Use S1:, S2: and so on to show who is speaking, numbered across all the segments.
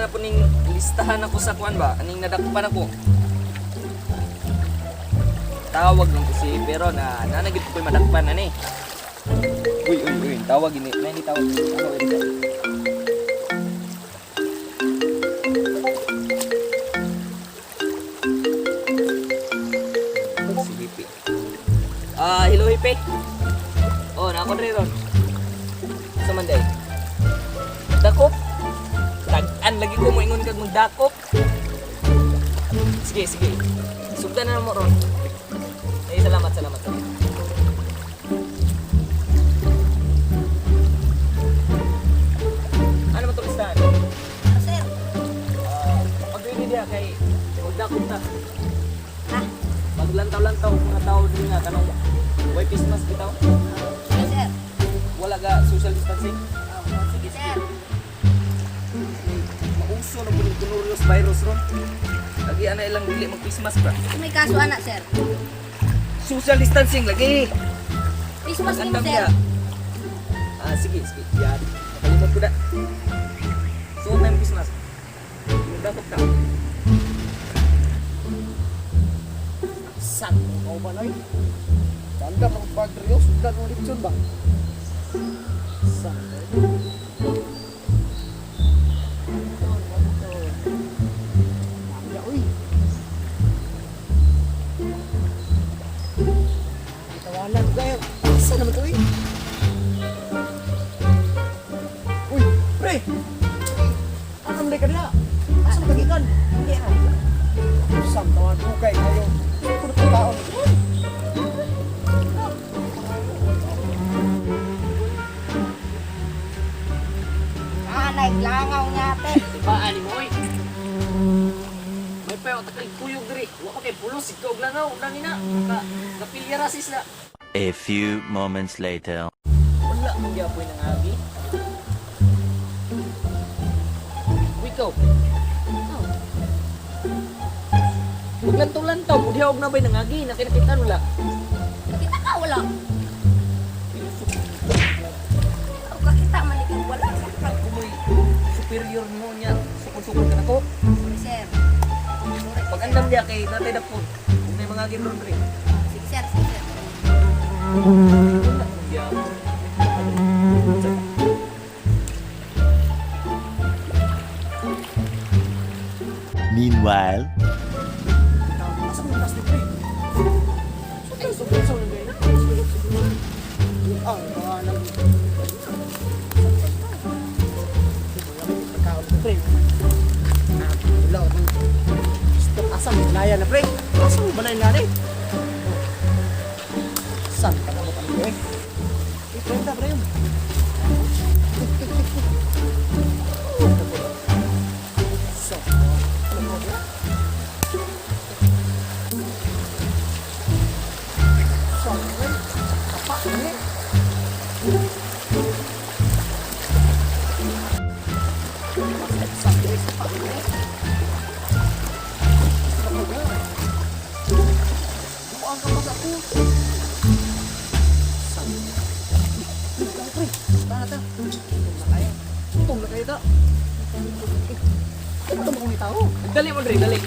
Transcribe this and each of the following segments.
S1: na po ning listahan ako sa kuan ba? Aning nadakpan ako. Tawag lang ko si pero na nanagit ko madakpan ani. Uy, uy, uy, tawag ini. Nay ni tawag. Tawag ini. Si Hipi. Ah, hello Hipi. Oh, na ako ron. Sa Manday. Dakop. Tag-an lagi ko moingon kag magdakop. Sige, sige. Sugdan na mo ron. Eh, salamat, salamat, salamat. Ano man itong listahan?
S2: Ah, sir.
S1: Ah, pag-ready diha kay magdakop ta.
S2: Ha?
S1: Maglantaw-lantaw mga tao din nga kanong way Christmas bitaw.
S2: Sige, sir.
S1: Wala ga social distancing.
S2: Oh, sige, sir.
S1: May mauso na po yung coronavirus virus ron. Lagi ana ilang dili mag Christmas ba.
S2: May kaso ana, sir.
S1: Social distancing lagi.
S2: Christmas ni mo,
S1: Magandang
S2: sir.
S1: diha. Ah, sige, sige. Yan. Nakalimot ko na. Suot na yung Christmas. Magdakop ta.
S3: San mo ba nay? Tanda mga padre, sundan mo leksyon ba? San? Namiya, uy. Itawalan ko kayo. Asa naman to, uy? Uy, pre! Ano naman ka nila? Asa man kagikan?
S2: Hindi, ah.
S3: Sam, tawag ko kay kayo. Kuno pa taon.
S2: Ah, naiglangaw niya, ate.
S1: Diba, ani mo, oy? May payo, takay kuyog diri. Wa pa kay pulos, ikaw og langaw, unang ina. Ka, kapilya rasis na.
S4: A few moments later.
S1: Wala mong gyapoy ng agi. Uy, ikaw. Maglantaw-lantaw, mudihawag na ba'y nangagi? Nakinakitaan wala.
S2: Nakita ka, wala. Ikaw, kakita man ikaw, wala.
S1: Kumoy superior mo niya. Sukol-sukol ka na ko.
S2: Sorry, sir. Sorry,
S1: Pag andam diya kay natay dapon. Kung may mga agi ron diri.
S2: Sige, sir. Sige, sir.
S1: Wala mong gyapoy.
S4: Meanwhile.
S3: Asa mo plastic pre? Ay, sobrang sa ulo na. Ah, mga nang Pagkaon ko pre. Ah, wala ko. Stop asa mo balaya na pre. Asa mo balay na ni? San ka na mo pre? Eh, 30 pre yun. So, ano mo ba?
S1: Dali mo diri, dali.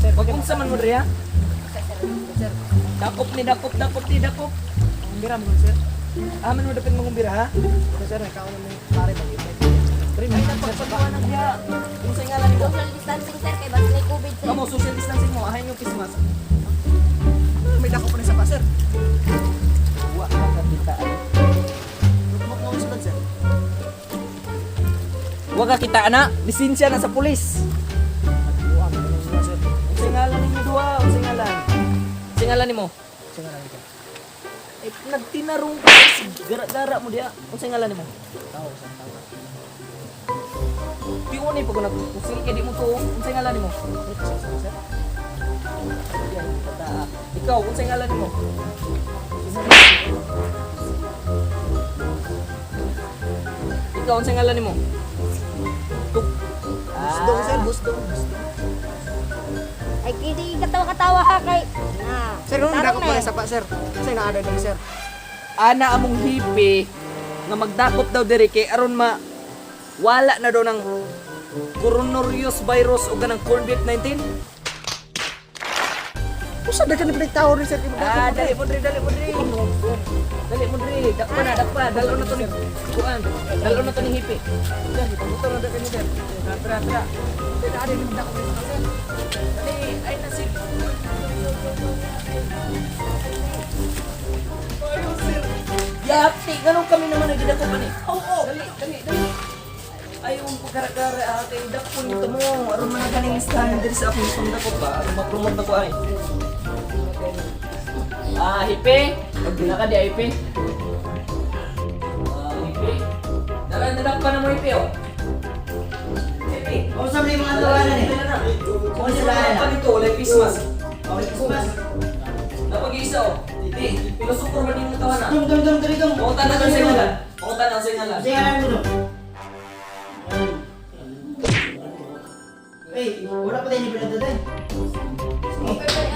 S1: Pag unsa man mo diri ha?
S3: Sir,
S1: Dakop ni dakop, dakop ni dakop.
S3: ang bira mo sir.
S1: Aman mo dapit mangumbira ha?
S3: Sir, nagkaon mo pare mag-invite. Pre,
S1: Ay
S3: may sir,
S1: napagpagawa diha. Unsa ngalan nimo?
S2: Social distancing, sir. Kay basta may COVID, sir.
S1: Kamo social distancing mo, ahay yung Christmas.
S3: May dako pa rin sa pa, sir.
S1: Wa ka kakitaan.
S3: Lukmok mo ang sulod, sir.
S1: Wa ka kita ana, lisensya na sa pulis.
S3: Nagbuang mo ng sir.
S1: Unsa ngalan ninyo duha? Unsa ngalan? Unsa ngalan nimo?
S3: Sir, nga lang ikaw.
S1: Eh nagtinarong ka si gara-gara mo diha. Unsa ngalan nimo?
S3: Tao, sir, tao.
S1: Tiyon ni pag nagkusil kay di mo to. Unsa ngalan nimo?
S3: Sir, sir, sir.
S1: Diyan, bata. Ikaw, unsa ngalan nimo? Ikaw, unsa ngalan nimo? Tuk.
S3: Busdong, sir, busdong, busdong.
S2: Ay, kini katawa-katawa ha kay. Na.
S3: Sir, nung
S2: Tarong
S3: dako
S2: na
S3: pa
S2: eh.
S3: rin sa pa, sir. Sir, naada din, sir.
S1: Ana among hipi nga magdakop daw diri kay aron ma Wala na daw ng coronavirus virus o ganang COVID-19.
S3: Usa daghan na tao rin, sir.
S1: Ah, dali mo dre, dali mo dre. Dali mo dre, dakpa na, dakpa. Dalo na to ni kuan. Dalo na to ni hipi.
S3: Sir, ipamutol na daghan ni sir.
S1: Tara, tara, tara. Dali, ay na si. Ayo, sir. Yati, ganun kami naman ang gidako pa ni. Oo, dali, dali, dali. Ayaw ang pagkarakara, ah, kay dakpon nito mo. Aron mga ganing listahan diri sa akong pangdako pa. Aron ma-promote na ko ay. Ah, hipi. Naka di hipi. Ah, hipi. Dara nadakpan na mo hipi oh. Hipi.
S5: Kumusta mo yung mga tawanan eh?
S1: Kung sila pa dito, walay Christmas.
S5: Okay, Christmas.
S1: Napag-iisa oh. Di, pinusukor ba niyong tawanan?
S5: Dum, dum, dum, dali, dum.
S1: Pangutan na sa ngalan. Pangutan na sa ngalan.
S5: Sige, ngalan mo, dum. Eh, wala pa tayo ni Bernardo tayo. Sige,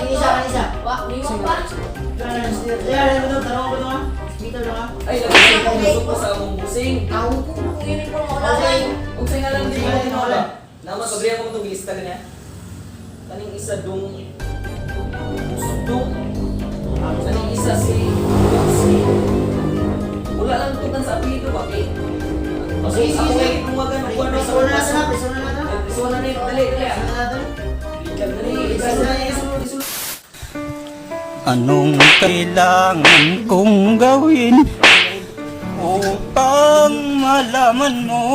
S5: isa, isa.
S2: Wa, niwa pa.
S5: Sige, ngalan mo, dum. Tanong ko, dum, ah. Dito, dum, ah.
S1: Ay, lagi ko pinusukor sa among busing.
S2: Ako ko kung uniform wala
S5: Okay.
S1: Ug sa ngalan din mo
S5: Sige,
S1: tinawala. Naman sobriya ko itong lista kanya. Kaning isa dong usok dong. Kaning isa si si. Wala lang tutan sa apelyido ba kay?
S5: Sige, sige,
S1: Ako
S5: sige.
S1: ay tungagan og kuno sa
S5: Prisuan na natin, ah. Prisuan na natin, ah.
S1: Prisuan na ni, dali dali.
S5: Prisuan na natin.
S1: Dali,
S5: Prisuan na natin.
S6: Anong kailangan kong gawin upang malaman mo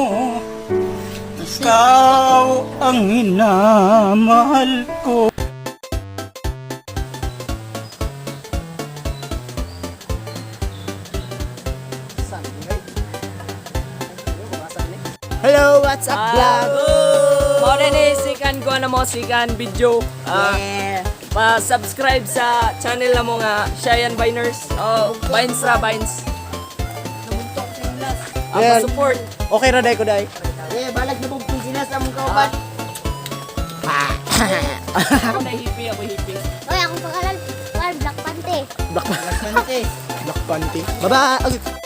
S6: ikaw ang minamahal ko?
S3: Hello, what's up, vlog?
S1: Mao na ni sikan ko na mo sikan video. Ah,
S5: Yeah.
S1: pa-subscribe sa channel na mo nga Cheyenne Biners. Oh, Vines ra Vines. Ang
S3: Ayan.
S1: support.
S3: Okay ra day ko day.
S5: Eh, balag na pong sila sa among kauban.
S1: Ako na hippie, ako hippie.
S2: Oy, akong pangalan, Juan Black Pante.
S3: Black
S5: Black Panther.
S3: Black panty. Bye-bye. Okay.